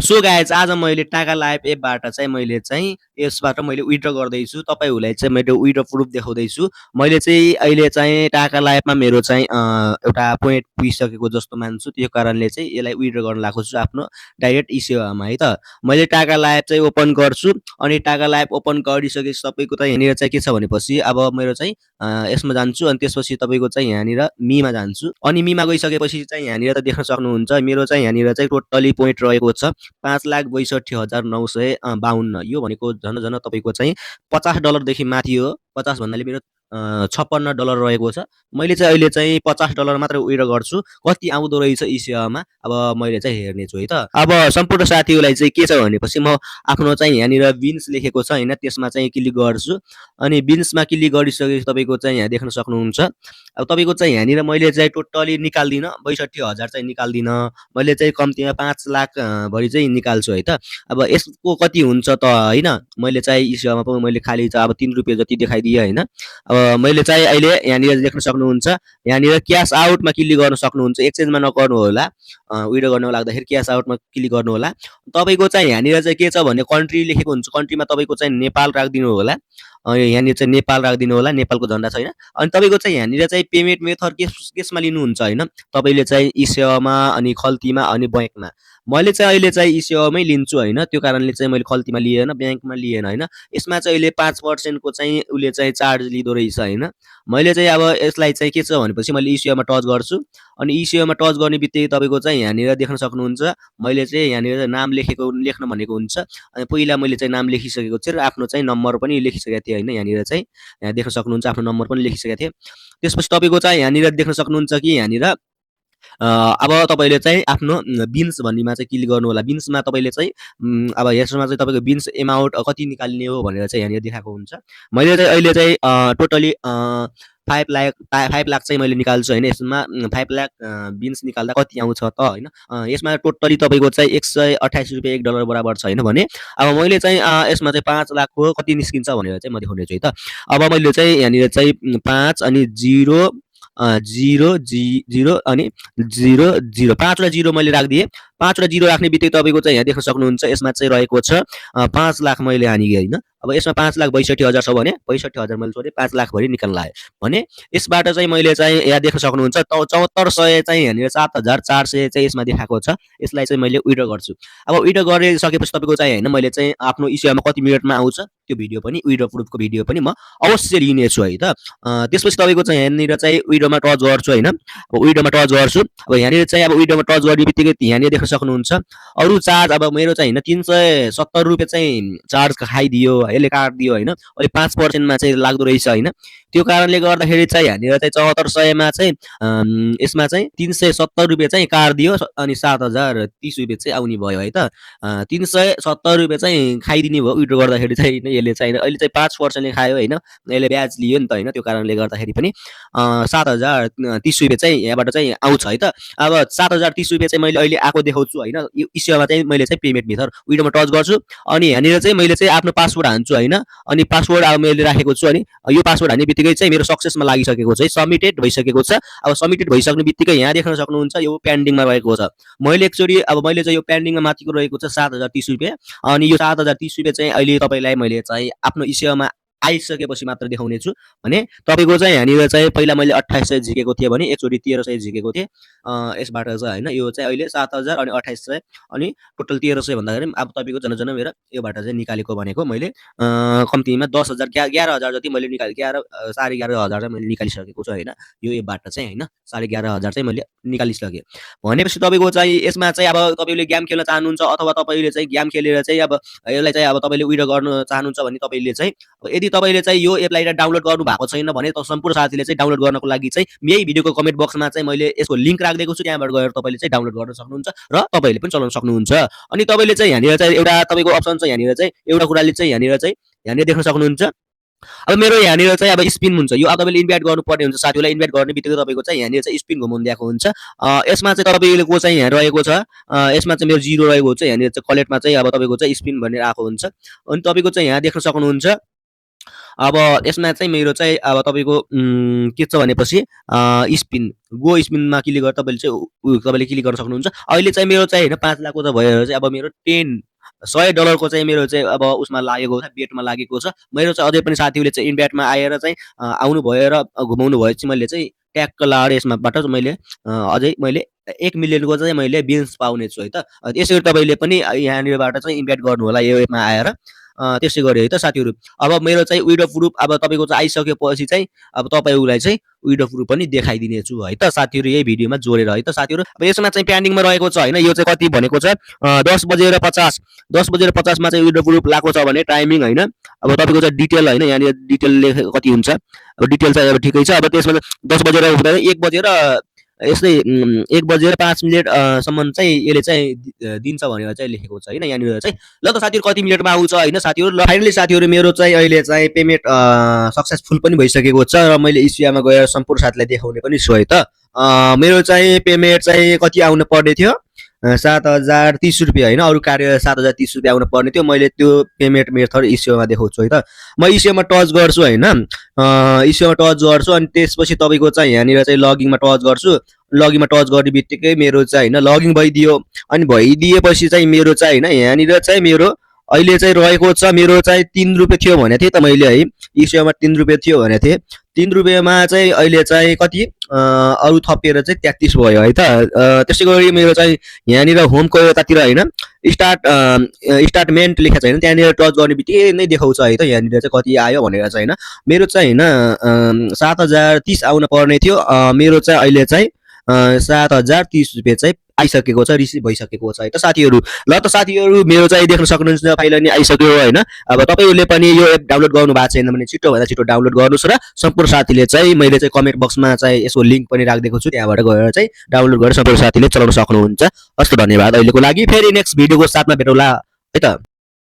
So guys आज मैले टाका लाइभ एपबाट चाहिँ मैले चाहिँ यसबाट मैले विथड्र गर्दैछु। तपाईँहरूलाई चाहिँ मैले विथड्र प्रुफ देखाउँदैछु। मैले चाहिँ अहिले चाहिँ टाका लाइभमा मेरो चाहिँ एउटा पोइन्ट पुगिसकेको जस्तो मान्छु। त्यो कारणले चाहिँ यसलाई विथड्र गर्न लागेको छु आफ्नो डाइरेक्ट इसेवामा है त। मैले टाका लाइभ चाहिँ ओपन गर्छु अनि टाका लाइभ ओपन गरिसकेपछि तपाईँको त यहाँनिर चाहिँ के छ भनेपछि अब मेरो चाहिँ यसमा जान्छु अनि त्यसपछि तपाईँको चाहिँ यहाँनिर मीमा जान्छु। अनि मीमा गइसकेपछि चाहिँ यहाँनिर त देख्न सक्नुहुन्छ मेरो चाहिँ यहाँनिर चाहिँ टोटली पोइन्ट रहेको छ $5,62,952। यो भनेको झन् तपाईँको चाहिँ $50 देखि माथि हो। 50 भन्नाले मेरो $56 रहेको छ। मैले चाहिँ अहिले चाहिँ $50 मात्र विथड्र गर्छु। कति आउँदो रहेछ यी सेवामा अब मैले चाहिँ हेर्नेछु है त। अब सम्पूर्ण साथीहरूलाई चाहिँ के छ भनेपछि म आफ्नो चाहिँ यहाँनिर बिन्स लेखेको छ हैन त्यसमा चाहिँ क्लिक गर्छु अनि बिन्समा क्लिक गरिसकेपछि तपाईँको चाहिँ यहाँ देख्न सक्नुहुन्छ। अब तपाईँको चाहिँ यहाँनिर मैले चाहिँ टोटली निकाल्दिनँ 62,000 चाहिँ निकाल्दिनँ। मैले चाहिँ कम्तीमा 5 लाख भरि चाहिँ निकाल्छु है त। अब यसको कति हुन्छ त हैन मैले चाहिँ यी सेवामा पनि मैले खाली चाहिँ अब ₹3 जति देखाइदिएँ हैन। अब मैले चाहिँ अहिले यहाँनिर देख्न सक्नुहुन्छ यहाँनिर क्यास आउटमा क्लिक गर्न सक्नुहुन्छ। एक्सचेन्जमा नगर्नु होला। विथड्र गर्न लाग्दाखेरि क्यास आउटमा क्लिक गर्नु होला। तपाईँको चाहिँ यहाँनिर चाहिँ के छ भने कन्ट्री लेखेको हुन्छ। कन्ट्रीमा तपाईँको चाहिँ नेपाल राखिदिनु होला। यहाँनिर चाहिँ नेपाल राखिदिनु होला। नेपालको झन्डा छैन। अनि तपाईँको चाहिँ यहाँनिर चाहिँ पेमेन्ट मेथड केसमा लिनुहुन्छ हैन तपाईँले चाहिँ ई सेवामा अनि खल्तीमा अनि बैंकमा। मैले चाहिँ अहिले चाहिँ ई सेवामै लिन्छु हैन। त्यो कारणले चाहिँ मैले खल्तीमा लिएन बैंकमा लिएन हैन। यसमा चाहिँ अहिले 5% को चाहिँ उसले चाहिँ चार्ज लिँदो रहेछ हैन। मैले चाहिँ अब यसलाई चाहिँ के छ भनेपछि मैले ई सेवामा टच गर्छु अनि ई सेवामा टच गर्ने बित्तिकै तपाईँको चाहिँ यहाँनिर देख्न सक्नुहुन्छ मैले चाहिँ यहाँनिर नाम लेख्न भनेको हुन्छ। अनि पहिला मैले चाहिँ नाम लेखिसकेको छु र आफ्नो चाहिँ नम्बर पनि लेखिसकेको थिएँ हैन। यहाँनिर चाहिँ यहाँ देख्न सक्नुहुन्छ आफ्नो नम्बर पनि लेखिसकेको थिएँ। त्यसपछि तपाईँको चाहिँ यहाँनिर देख्न सक्नुहुन्छ कि यहाँनिर अब तपाईँले चाहिँ आफ्नो बिन्स भन्नेमा चाहिँ क्लिक गर्नु होला। बिन्समा तपाईँले चाहिँ अब यसमा चाहिँ तपाईँको बिन्स एमाउन्ट कति निकाल्ने हो भनेर चाहिँ यहाँनिर देखाएको हुन्छ। मैले चाहिँ अहिले चाहिँ टोटली 5 लाख चाहिँ मैले निकाल्छु हैन। यसमा 5 लाख बिन्स निकाल्दा कति आउँछ त हैन। यसमा टोटली तपाईँको चाहिँ $128 $1 बराबर छ हैन भने अब मैले चाहिँ यसमा चाहिँ 5 लाखको कति निस्किन्छ भनेर चाहिँ म देखाउनेछु है त। अब मैले चाहिँ यहाँनिर चाहिँ 5 अनि 0 0 अनि 0 5 र 0 मैले राखिदिएँ। 5 र 0 राख्ने बित्तिकै तपाईँको चाहिँ यहाँ देख्न सक्नुहुन्छ यसमा चाहिँ रहेको छ 5 लाख मैले हानिए हैन। अब यसमा 5,62,000 छ भने 62,000 मैले छोडेँ 5 लाख भरि निकाल्न लाग्यो भने यसबाट चाहिँ मैले चाहिँ यहाँ देख्न सक्नुहुन्छ 7400 चाहिँ यहाँनिर 7,400 चाहिँ यसमा देखाएको छ। यसलाई चाहिँ मैले विथड्र गर्छु। अब विथड्र गरिसकेपछि तपाईँको चाहिँ हैन मैले चाहिँ आफ्नो ई सेवामा कति मिनेटमा आउँछ त्यो भिडियो पनि विथड्र प्रुफको भिडियो पनि म अवश्य लिनेछु है त। त्यसपछि तपाईँको चाहिँ यहाँनिर चाहिँ विथड्रमा टच गर्छु हैन। अब विथड्रमा टच गर्छु। अब यहाँनिर चाहिँ अब विथड्रमा टच गर्ने बित्तिकै यहाँनिर देख्न सक्नुहुन्छ अरु चार्ज अब मेरो चाहिँ हैन ₹370 चाहिँ चार्ज खाइदियो यसले काट्दियो हैन। अहिले 5% मा चाहिँ लाग्दो रहेछ हैन। त्यो कारणले गर्दाखेरि चाहिँ यहाँनिर चाहिँ 7400 मा चाहिँ यसमा चाहिँ ₹370 चाहिँ काट्दियो अनि ₹7,030 चाहिँ आउने भयो है त। ₹370 चाहिँ खाइदिने भयो विथड्र गर्दाखेरि चाहिँ यसले चाहिँ अहिले चाहिँ 5% ले खायो हैन। यसले ब्याज लियो नि त हैन। त्यो कारणले गर्दाखेरि पनि ₹7,030 चाहिँ यहाँबाट चाहिँ आउँछ है त। अब ₹7,030 चाहिँ मैले अहिले आएको देखाउँछु हैन। यो ई सेवामा चाहिँ मैले चाहिँ पेमेन्ट मेथड विथड्रमा टच गर्छु अनि यहाँनिर चाहिँ मैले चाहिँ आफ्नो पासवर्ड हान्छु हैन। अनि पासवर्ड अब मैले राखेको छु अनि यो पासवर्ड हान्ने बित्तिकै चाहिँ मेरो सक्सेसमा लागिसकेको छ है। सबमिटेड भइसकेको छ। अब सबमिटेड भइसक्ने बित्तिकै यहाँ देख्न सक्नुहुन्छ यो पेन्डिङमा रहेको छ। मैले एकचोटी अब मैले चाहिँ यो पेन्डिङमा माथिको रहेको छ ₹7,030 अनि यो ₹7,030 चाहिँ अहिले तपाईँलाई मैले चाहिँ आफ्नो ई सेवामा आइसकेपछि मात्र देखाउने छु भने तपाईँको चाहिँ यहाँनिर चाहिँ पहिला मैले 2800 झिकेको थिएँ भने एकचोटी 1300 झिकेको थिएँ। यसबाट चाहिँ हैन यो चाहिँ अहिले 7,000 अनि 2800 अनि टोटल 1300 भन्दाखेरि अब तपाईँको जन मेरो योबाट चाहिँ निकालेको भनेको मैले कम्तीमा 10,000 11,000 जति मैले 11,500 चाहिँ मैले निकालिसकेको छु हैन। यो एपबाट चाहिँ हैन 11,500 चाहिँ मैले निकालिसकेँ। भनेपछि तपाईँको चाहिँ यसमा चाहिँ अब तपाईँले गेम खेल्न चाहनुहुन्छ अथवा तपाईँले चाहिँ गेम खेलेर चाहिँ अब यसलाई चाहिँ अब तपाईँले विथड्र गर्न चाहनुहुन्छ भने तपाईँले चाहिँ यदि तपाईँले चाहिँ यो एपलाई डाउनलोड गर्नु भएको छैन भने सम्पूर्ण साथीले चाहिँ डाउनलोड गर्नको लागि चाहिँ यही भिडियोको कमेन्ट बक्समा चाहिँ मैले यसको लिंक राखिदिएको छु। त्यहाँबाट गएर तपाईँले चाहिँ डाउनलोड गर्न सक्नुहुन्छ र तपाईँले पनि चलाउन सक्नुहुन्छ। अनि तपाईँले चाहिँ यहाँनिर चाहिँ एउटा तपाईँको अप्सन छ यहाँनिर चाहिँ एउटा कुराले चाहिँ यहाँनिर देख्न सक्नुहुन्छ। अब मेरो यहाँनिर चाहिँ अब स्पिन हुन्छ। यो अब तपाईँले इन्भाइट गर्नुपर्ने हुन्छ। साथीहरूलाई इन्भाइट गर्ने बित्तिकै तपाईँको चाहिँ यहाँनिर चाहिँ स्पिन घुमाउन दिएको हुन्छ। यसमा चाहिँ तपाईँको चाहिँ यहाँ रहेको छ यसमा चाहिँ मेरो 0 रहेको हुन्छ। यहाँनिर चाहिँ कलेक्टमा चाहिँ अब तपाईँको चाहिँ स्पिन भनेर आएको हुन्छ। अनि तपाईँको चाहिँ यहाँ देख्न सक्नुहुन्छ अब यसमा चाहिँ मेरो चाहिँ अब तपाईँको के छ भनेपछि स्पिन गो स्पिनमा क्लिक गरेर तपाईँले क्लिक गर्न सक्नुहुन्छ। अहिले चाहिँ मेरो चाहिँ होइन 5 लाखको त भएर चाहिँ अब मेरो $100 चाहिँ मेरो चाहिँ अब उसमा लागेको छ, बेटमा लागेको छ। मेरो चाहिँ अझै पनि साथीहरूले चाहिँ इन्भेटमा आएर चाहिँ आउनु भयो र घुमाउनु भएपछि मैले चाहिँ ट्याक्क लाएर यसमाबाट मैले अझै मैले 1 मिलियनको चाहिँ मैले बिन्स पाउने छु है त। त्यसै गरी तपाईँले पनि यहाँनिरबाट चाहिँ इन्भेस्ट गर्नु होला यो एपमा आएर। त्यसै गरी है त साथीहरू। अब मेरो चाहिँ विड्रो प्रुफ अब तपाईँको चाहिँ आइसकेपछि चाहिँ अब तपाईँलाई चाहिँ विड्रो प्रुफ पनि देखाइदिनेछु है त साथीहरू, यही भिडियोमा जोडेर है त साथीहरू। अब यसमा चाहिँ पेन्डिङमा रहेको छ होइन, यो चाहिँ कति भनेको छ 10:50 मा चाहिँ विड्रो प्रुफ लागेको छ भने टाइमिङ होइन। अब तपाईँको चाहिँ डिटेल होइन, यहाँनिर डिटेल कति हुन्छ, अब डिटेल चाहिँ अब ठिकै छ। अब त्यसमा 10 बजेर हुँदैन 1 बजेर यस्तै 1:05 सम्म चाहिँ यसले चाहिँ दिन्छ भनेर चाहिँ लेखेको छ होइन यहाँनिर चाहिँ। ल त साथीहरू कति मिनेटमा आउँछ होइन साथीहरू। ल फाइनली साथीहरू मेरो चाहिँ अहिले चाहिँ पेमेन्ट सक्सेसफुल पनि भइसकेको छ र मैले इसियामा गएर सम्पूर्ण साथीलाई देखाउने पनि छु है त। मेरो चाहिँ पेमेन्ट चाहिँ कति आउनु पर्ने थियो, 7,030 रुपियाँ होइन, अरू कार्य 7,030 रुपियाँ आउनु पर्ने थियो। मैले त्यो पेमेन्ट मेथड इसियोमा देखाउँछु है त। म इसियोमा टच गर्छु होइन, इसियोमा टच गर्छु अनि त्यसपछि तपाईँको चाहिँ यहाँनिर चाहिँ लगिङमा टच गर्छु। लगिङमा टच गर्ने बित्तिकै मेरो चाहिँ होइन लगिङ भइदियो। अनि भइदिएपछि चाहिँ मेरो चाहिँ होइन यहाँनिर चाहिँ मेरो अहिले चाहिँ रहेको छ मेरो चाहिँ 3 रुपियाँ थियो भनेको थिएँ त मैले है, इसियोमा 3 रुपियाँ थियो भनेको थिएँ। 3 रुपियाँमा चाहिँ अहिले चाहिँ कति अरू थपेर चाहिँ 33 भयो है त। त्यसै गरी मेरो चाहिँ यहाँनिर होमको यतातिर होइन स्टार्टमेन्ट लेखेको छ होइन, त्यहाँनिर टच गर्ने बित्तिकै नै देखाउँछ है त यहाँनिर चाहिँ कति आयो भनेर चाहिँ होइन। मेरो चाहिँ होइन 7,030 आउन पर्ने थियो, मेरो चाहिँ अहिले चाहिँ 7,030 रुपियाँ चाहिँ आइसकेको छ, रिसिभ भइसकेको छ है त साथीहरू। ल त साथीहरू मेरो चाहिँ देख्न सक्नुहुन्छ फाइल नि आइसक्यो होइन। अब तपाईँहरूले पनि यो एप डाउनलोड गर्नु भएको छैन भने छिटोभन्दा छिटो डाउनलोड गर्नुहोस् र सम्पूर्ण साथीले चाहिँ मैले चाहिँ कमेन्ट बक्समा चाहिँ यसको लिङ्क पनि राखिदिएको छु, त्यहाँबाट गएर चाहिँ डाउनलोड गरेर सम्पूर्ण साथीले चलाउन सक्नुहुन्छ। हस् त धन्यवाद अहिलेको लागि, फेरि नेक्स्ट भिडियोको साथमा भेटौँला है त।